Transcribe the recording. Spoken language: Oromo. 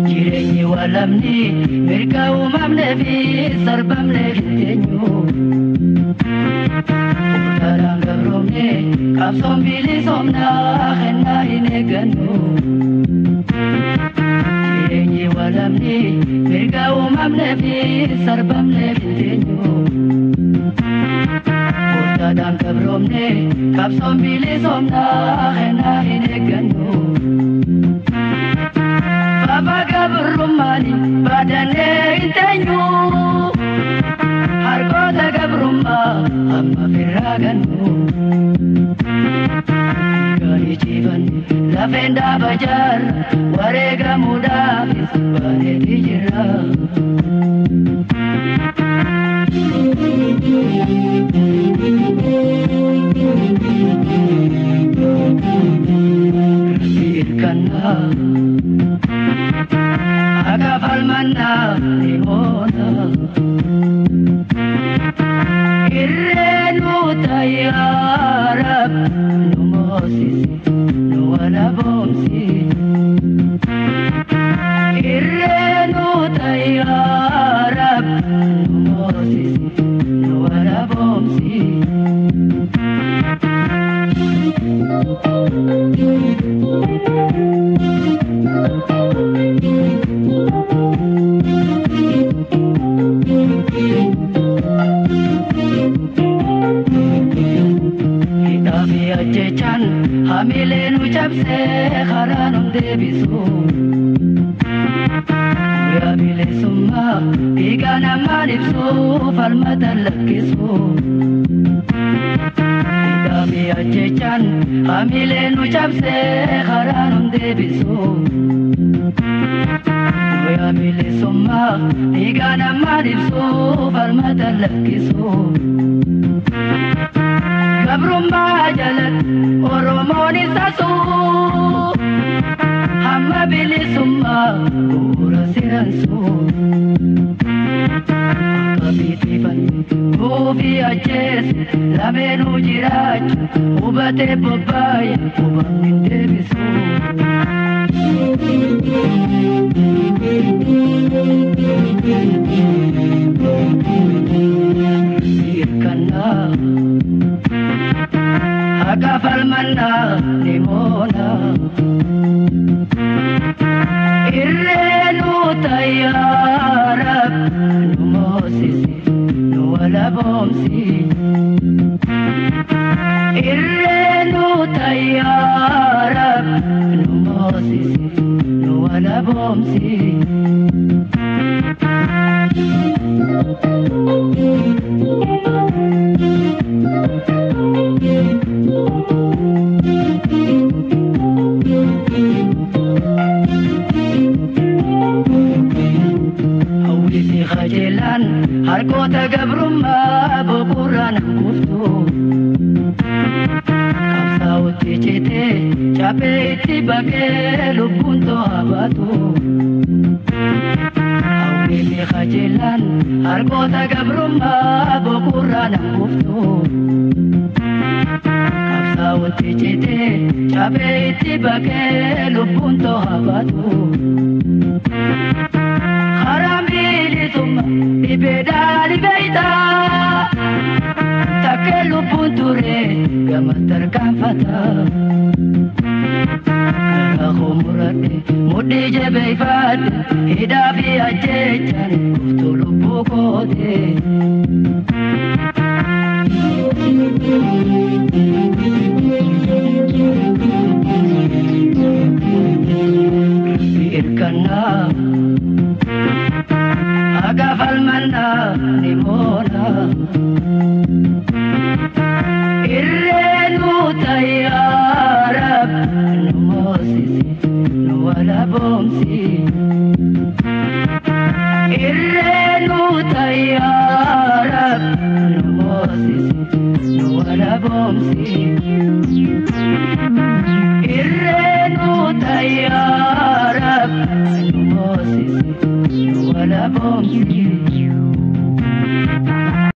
Jireenyi walamni mirga uumamnee fi sarbamnee hin teenyu. Utaraan gabroomne qabsoon bilisoomnaa kennaa hin eeggannu. Jireenyi walamni mirga uumamnee fi sarbamnee hin teenyu. Utaraan gabroomne qabsoon bilisoomnaa kennaa hin eeggannu. Baba gabrummaani baadannee hin teenyu. Harkoota gabrummaa amma firraa gannu. Gaarii ciifanne lafeen dhaaba jaarra wareegamuudhaafis baaneeti jirra. Rabbi irkannaa. Akka falmannaa ni moona. Irree nu yaa Rab nu moosisi nu walaboomsi. Irree nu yaa Rab nu moosisi nu walaboomsi. Hidhaa fi ajjechaan hamilee nu cabsee karaa nu deebisu. Guyyaa bilisummaa dhiiga namaan ibsu falmata lakkisu. Hidhaa fi ajjechaan hamilee nu cabsee karaa nu deebisu. Guyyaa bilisummaa dhiiga namaan ibsu falmata lakkisu. Gabrummaa jalatti Oromoon isa suu hamma bilisummaa bu'uura siransuu. Akka fiixifanne buufii ajjeese lameenuu jiraachu hubatee bobbaaya hubamni hin deebisu. Hirkannaa. Akka falmannaa ni moona. Irree nu yaa Rab nu moosisi nu walaboomsi. Irree nu yaa Rab nu moosisi nu walaboomsi. Hawwisi qajeelaan harkoota gabrummaa boqorraan kuftu. Qabsaa'otti citee caphee itti baqee lubbuun to'a baatu. Hawwisi qajeelaan harkoota gabrummaa boqorraan kuftu. Qabsaa'otti citee caphee itti baqee lubbuun to'a baatu. Karaan bilisummaa dhibeedhaa dhibeeytaa takkee lubbuun ture gama tarkaanfata. Garaa koo muradhe mudhii jabeeffadhe hidhaa fi ajjechaan kuftuu lubbuu koote. Rabbi irkannaa. Akka falmannaa ni moona. Irree nu yaa Rab nu moosisi nu walaboomsi. Irree nu yaa Rab nu moosisi nu walaboomsi. Irree nu yaa Rab nu moosisi nu walaboomsi.